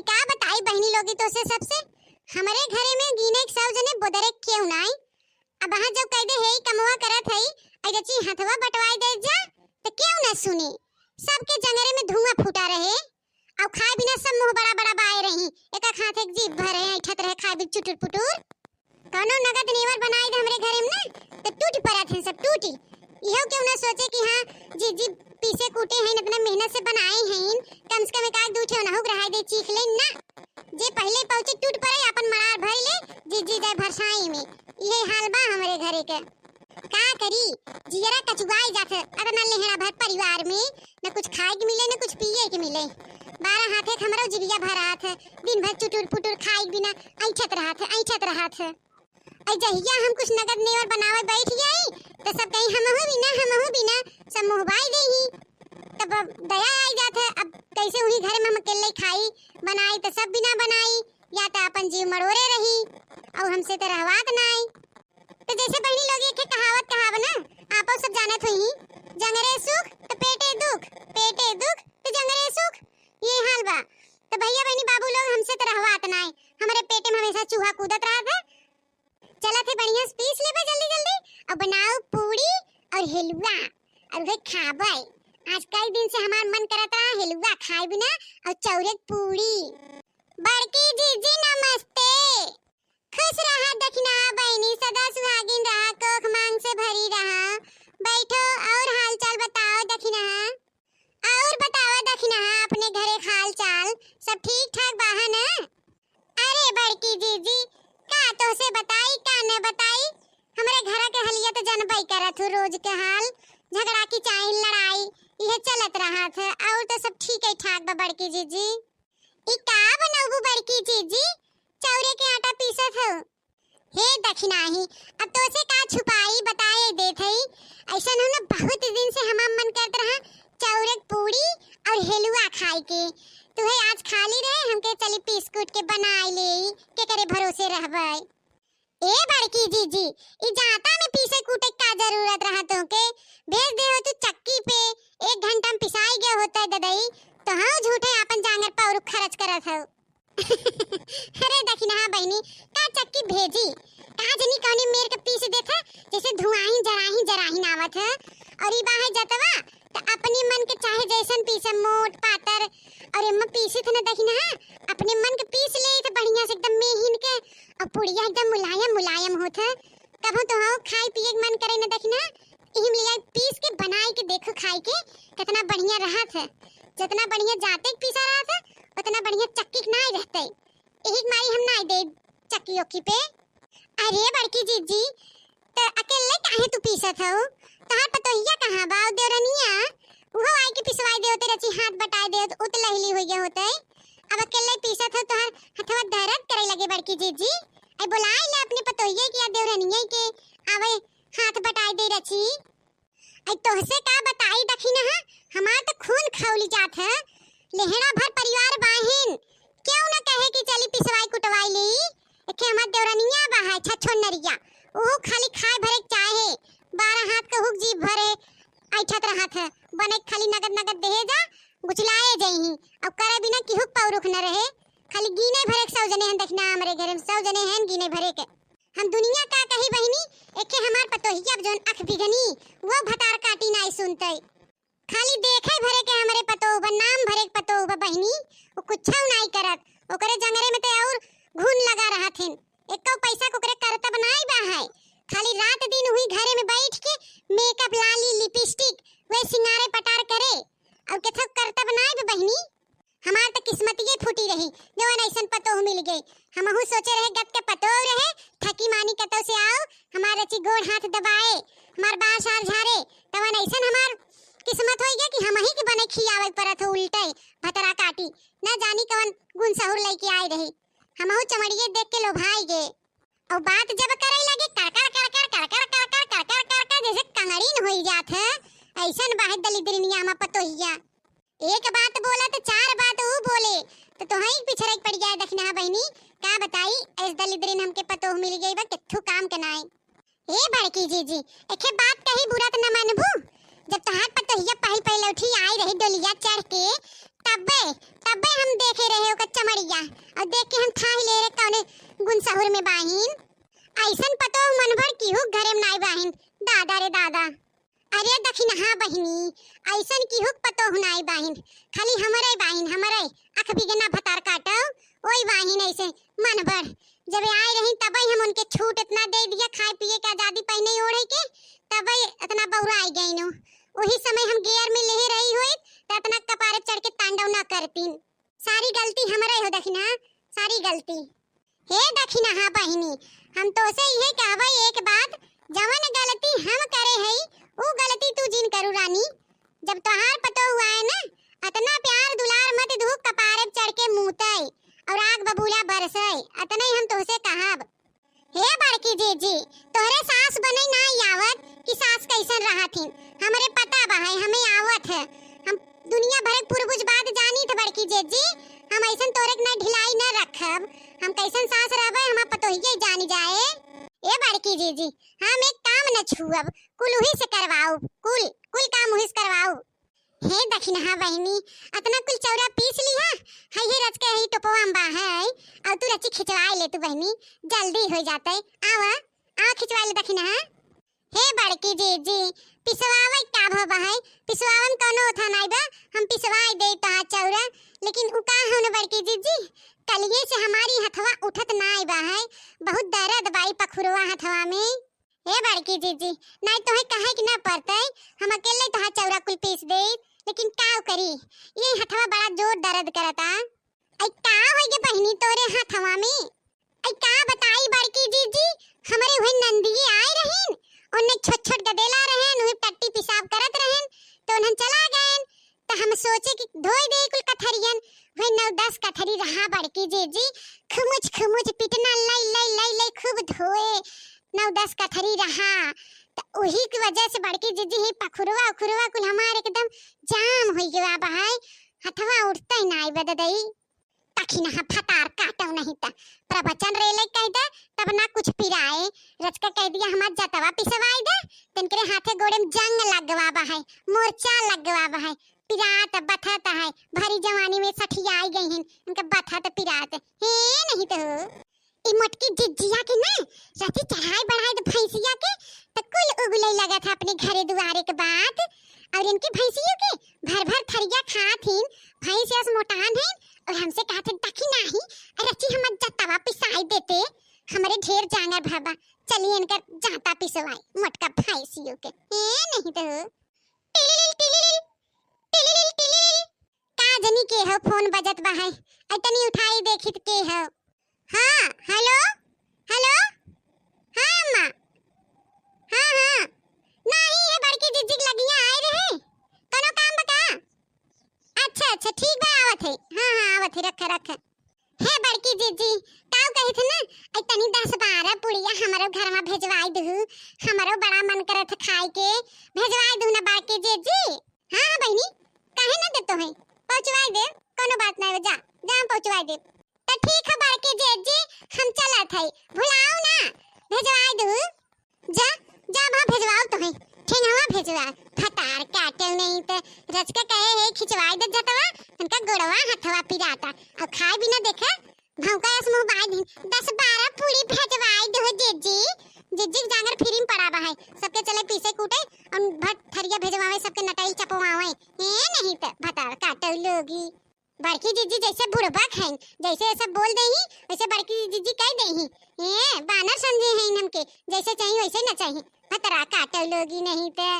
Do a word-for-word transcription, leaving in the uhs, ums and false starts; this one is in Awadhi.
का बताई बहिनी लोगी तोसे सबसे, हमरे घरे में गिने के सौ जने बोदरे केहू नाई। अब हाँ जब कह दे हे कमवा करत हई, ऐ रची हथवा बटवाई दे जा, त केहू ना सुनी। सबके जंगरे में धुआं फूटा रहे, अउ खाए बिना सब मुंह बड़ा बड़ा बाए रही, एक एक हाथ एक जीभ भरे ऐठत रहे खाए बिन चुटुर पुटुर। कौनो नगद नेवर बनाई दे हमरे घरे में ना, त टूट पड़त हैं सब, टूटी। इहो केहू ना सोचे कि हाँ, जीजी पीसे कूटे हैं, इतना मेहनत से बनाए हैं, कम से कम एक आध दू ठे ओनहु के रहाई दे, चीख ले ना। जे पहिले पहुँचे टूट पड़े, अपन मड़ार भर ले, जीजी जाए भरसाई में। इहे हाल बा हमरे घरे के। का करी, जियरा कचुआई जात है, अतना लेहड़ा भर परिवार में, न कुछ खाए के मिले, न कुछ पिए के मिले। बारह हाथे के हमरो जिभिया भरात है, दिन भर चुटुर पुटुर खाए के बिना ऐठत रहत है, ऐठत रहत है। अइ जहिया हम कुछ नगद नेवर बनावे बैठ जाई, त सब कही, "हमहू बिना, हमहू बिना," सब मुँह बाई देही। तब अब दया आई जात है, अब कैसे उही घर में हम अकेले खाई, बनाई त सब बिना बनाई, या त अपन जीव मरोरे रही, अउ हमसे त रहवात नाई। त जैसे बहिनी लोग एक कहावत कहाव ना, आपो सब जानत होई, "जंगरे सुख त पेटे दुख, पेटे दुख त जंगरे सुख।" ये हाल बा। त भैया बहिनी बाबू लोग, हमसे त रहवात नाई, हमरे पेटे में हमेशा चूहा कूदत रहत है। चलत है बढ़िया से पीस लेबे जल्दी जल्दी, अउ बनाओ पूड़ी अउ हेलुआ, अउ उहे खाबे। आज कई दिन से हमार मन करत रहा हेलुआ खाए बिना, अउ चौरे के पूड़ी। बड़की जीजी नमस्ते। खुश रहा दखिनहा बहिनी, सदा सुहागिन रहा, कोख मांग से भरी रहा। बैठो, और हाल चाल बताओ दखिनहा। और बतावा दखिनहा, अपने घरे हाल चाल सब ठीक ठाक बा है ना? अरे बड़की जीजी, का तोसे बताई, का न बताई, हमरे घर के हलिया त जनबई करत हूँ, रोज के हाल, झगड़ा की चाहे लड़ाई, इहे चलत रहत है, और त सब ठीक है ठाक बा बड़की जीजी। ई का बनौबू बड़की जीजी, चौरे के आटा पीसत हो? हे दखिनाही, अब तोसे का छुपाई, बताए देत हई। ऐसन हो न, बहुत दिन से हमार मन करत रहा चौरे के पूड़ी और हेलुआ खाए के। तुहे आज खाली रहे, हमके चली पीस कूट के बनाए ले, के करे भरोसे रहबे। ए बड़की जीजी, ई जाता में पीसे कूटे का जरूरत रहा तोहके? भेज दे हो तू चक्की पे, एक घंटा में पिसाई गए होता है ददई, तो हाँ झूठे आपन जांगर पौरुख खर्च करत हो। अरे दखिनहा बहिनी, का चक्की भेजी? का जनी कौनी मेर के पीस देत है, जैसे धुआही जराही जराही आवत है। और ई बाहे जतवा, त अपनी मन के चाहे जैसन पीसे, मोट, पातर, और एम्मा पीसी थे ना दखिनहा, अपने मन के पीस ले थे बढ़िया से एकदम मेहिन के, और पुड़िया एकदम मुलायम मुलायम होत है। कभो तो हाँ खाए पिए के मन करे ना दखिनहा, इहिम लिया पीस के बनाई के देखो खाई के, कितना बढ़िया रहत है। जितना बढ़िया जाते के पीसा रहत है, उतना बढ़िया चक्की के नाई रहते। यही के मारी हम नाई दे चक्की ओक्की पे। अरे बड़की जीजी, त अकेले काहे तू पीसत हऊ? तहार पतोहिया कहाँ बा? और देवरनिया? उहो आई के पिसवाई दे होते, रची हाथ बटाई दे होते, उत लहली हो गए होते। अब अकेले पीसत हऊ, तोहार हथवा दर्द करे लगे बड़की जीजी। आई बोलाई ले अपने पतोहिया की या देवरनिया के, आवे हाथ बटाई दे रची। आई तोहसे का बताई दखिनहा, हमार त खून खौली जात है। लेहड़ा भर परिवार बाहिन, क्यों न कहे कि चली पिसवाई कुटवाई ली। एके हमार देवरनिया बा है छछो नरिया, ओहू खाली खाए भरे के चाहे, बारह हाथ के हुक जीभ भरे ऐठत रहत है। बने के खाली नगद नगद देहे जा, गुचलाए जइही। अब करे बिना किहुक पौरुख न रहे, खाली गिने भरे के सौ जने हैं दखिना हमरे घरे में, सौ जने हैं गिने भरे के। हम दुनिया का कही बहिनी, एके हमार पतोहिया जौन अख बिगनी, वो भतार काटी नाई सुनतई। खाली देखे भरे के हमरे पतोह बा, नाम भरे के पतोह बा बहिनी, वो कुछो नाई करत। ओकरे जंगरे में ते और घुन लगा रहत हिन। एको पैसा के ओकरे करतब नाई बा है। खाली रात दिन हुई घरे में बैठ के मेकअप, लाली, लिपस्टिक, वे सिंगारे पटार करे। और केथो करतब नाई बा बहिनी। हमार त किस्मतिये फूटी रही, जवन ऐसन पतोह मिल गई। हमहू सोचे रहे गत के पतोह रहे, थकी मानी कतौ से आओ, हमार रची गोड़ हाथ दबाए, हमार बार सार झारे, तवन ऐसन हमार किस्मत होई गया कि हमही के बने खियावे परत हो उल्टे भतरा काटी, न जानी कवन गुण सहूर लेके आए रही। हमहू चमड़िए देख के लोभाई गे। और बात जब करे लगे कड़कड़ कड़कड़ कड़कड़ कड़कड़ कड़कड़ कड़कड़ जैसे कंगड़ीन होई जात है, ऐसन बाहे दलिद्रिनिया हमार पतोहिया। एक बात बोला त चार बात ऊ बोले, त तोहई के पिछड़े के पड़ जाए दखिनहा बहिनी। का बताई, ऐस दलिद्रिन हमके पतोह मिल गई बा, कित्थू काम के नाई। ए बड़की जीजी, एके बात कही बुरा त न मानबू। जब तोहार पतोहिया पहिल पहिल उठी आई रही डोलिया चढ़ के, तब्बे, तब्बे हम देखे रहे ओकर चमड़िया। अउर देख के हम थाही ले रहे कौने गुनसहुर में बाहिन। अइसन पतोह मनभर किहू घरे में नाई बाहिन। दादा रे दादा। अरे दखिनहा बहिनी, अइसन किहू पतोह नाई बाहिन। खाली हमरे बाहिन, हमरे। अख बिगना भतार काटो, ओई बाहिन अइसे मनभर। जब आए रही तबई हम उनके छूट इतना दे दिया, खाए पिए के आजादी पहिने ओढ़े के, तबई इतना बौराई गईनु। वही समय हम गेयर में लेहे रही होइत, त इतना कपारे चढ़ के तांडव ना करतीन। सारी गलती हमरे हो दखिनहा, सारी गलती। हे दखिनहा बहिनी, हम तोसे इहे कहबे एक बात, जवन गलती हम करे हई, उ गलती तू जिन करू रानी। जब तोहार पतोह आए न, अतना प्यार दुलार मत दू, कपारे चढ़ के मूतई अउर आग बबूला बरसई, अतने हम तोहसे कहब। हे बड़की जीजी, तोहरे सास बनई नाई आवत कि सास कइसन रहत हिन। हमरे पता बा है, हमें आवत है। हम दुनिया भर के पुरबुज बात जानी थ बड़की जीजी। हम अइसन तोहरे के ना ढिलाई ना रखब। हम कइसन सास रहबे, हमार पतोहिए जानी जाए। ए बड़की जीजी, हम एक काम न छुअब, कुल उही से करवाउब, कुल, कुल काम उही से करवाउब। हे दखिनहा बहिनी, अतना कुल चौरा पीस लिहा, हई हे रचके हई टोपवा में बा है, अउर तू रची खिंचवाए ले तू बहिनी, जल्दी हो जाते। आवा, आवा खिंचवाए ले दखिनहा। हे बड़की जीजी, पिसवावे का भवा है, पिसवावन कौनो ओथा नाई बा, हम पिसवाए दे तोहार चौरा, लेकिन उ का हो न बड़की जीजी, कलिए से हमारी हथवा उठत नाई बा है, बहुत दर्द बाई पखुरवा हथवा में। हे बड़की जीजी, नाई तोहे कहे के ना पड़तई, हम अकेले तोहार चौरा कुल पीस देई, लेकिन का करी, ये हथवा बड़ा जोर दर्द करता। आई का होई गे बहिनी तोरे हथवा में? आई का बताई बड़की जीजी, हमरे उहे नंदिये आए रहिन, ओने छोट छोट गदेला रहन, उहे टट्टी पेशाब करत रहन, तो उन्हन चला गएन, त हम सोचे कि धोई दे कुल कथरियन, वही नौ दस कथरी रहा बड़की जीजी, खुमुच खुमुच पिटना लई लई लई लई खूब धोए, नौ दस कथरी रहा। त वही की वजह से बड़की जीजी ही पखुरवा उखुरवा कुल हमार एकदम जाम होई गवा बहाय, हथवा उठते नाई बददई। तखिनहा भतार काटो नहीं त प्रवचन रेले कह दे, तब ना कुछ पिराए। रचका कह दिया हमार जतवा पिसवाई दे, तिनकरे हाथे गोड़े में जंग लगवा बहाय, मोर्चा लगवा बहाय, पिरात बथत है, भरी जवानी में सठियाई गई हैं, इनका बथत पिरात। हे नहीं तो ई मोटकी जिज्जिया के ना रति चढ़ाई बढ़ाई दे भैंसिया के, त कुल उगले लगत है अपने घरे दुआरे के बात। और इनके भैंसियों के भर भर थरिया खात हिन, भैंस यस मोटान है, और हमसे कहत है दखिनहा, रची हमर जतवा पिसाई देते, हमरे ढेर जांगर भवा, चलिए इनकर जाता पिसवाई, मोटका भैंसियों के। ए नहीं तो टिलिलिल, टिलिलिल, टिलिलिल, टिलिलिल। का जनी के हो फोन बजत बा है? आई तनी उठाई देखी त के हो। हाँ, हेलो, हेलो, हाँ अम्मा, हाँ, हाँ, नाही, ये बड़की जिज्जी के लगिया आए रहे, कौनो काम बा का? अच्छा, अच्छा, ठीक बा, आवत है, हाँ, हाँ, आवत है, रख, रख। हे बड़की जिज्जी, काऊ कही थे ना, आई तनी दस बारह पुड़िया हमरो घर में भेजवाई दू, हमरो बड़ा मन करत है खाए के, भेजवाई दू ना बड़की जिज्जी। हाँ, हाँ बहिनी, काहे ना देतो है, पहुँचवाई दे, कोनो बात ना है, जा, जा हम पहुँचवाई दे। त ठीक है बड़की जिज्जी, हम चलत है, भुलाओ ना, भेजवाई दू। जा, जा, वहाँ भेजवाओ तो है, ठेंगवा भेजवा, भतार काटल नहीं त रचका कहे है खिंचवाई दे जतवा, उनका गोड़वा हथवा पिराता, और खाए बिना देखा, भौंका अस मुँह बाई दिन, दस बारह पूड़ी भेजवाई दो जिज्जी, जिज्जी के जांगर फ्री में पड़ा बा है, सबके चले पीसे कूटे, और भर थरिया भेजवावे, सबके नटाई चपवावे, ए नहीं त भतार काटल लोगी। बड़की जिज्जी जैसे बुड़बक हैं, जैसे ये सब बोल देही, वैसे बड़की जिज्जी कह देही। ए, बानर समझे हैं हमके, जैसे चाहिए वैसे न चाहिए। भतरा काटो लोगी नहीं ते।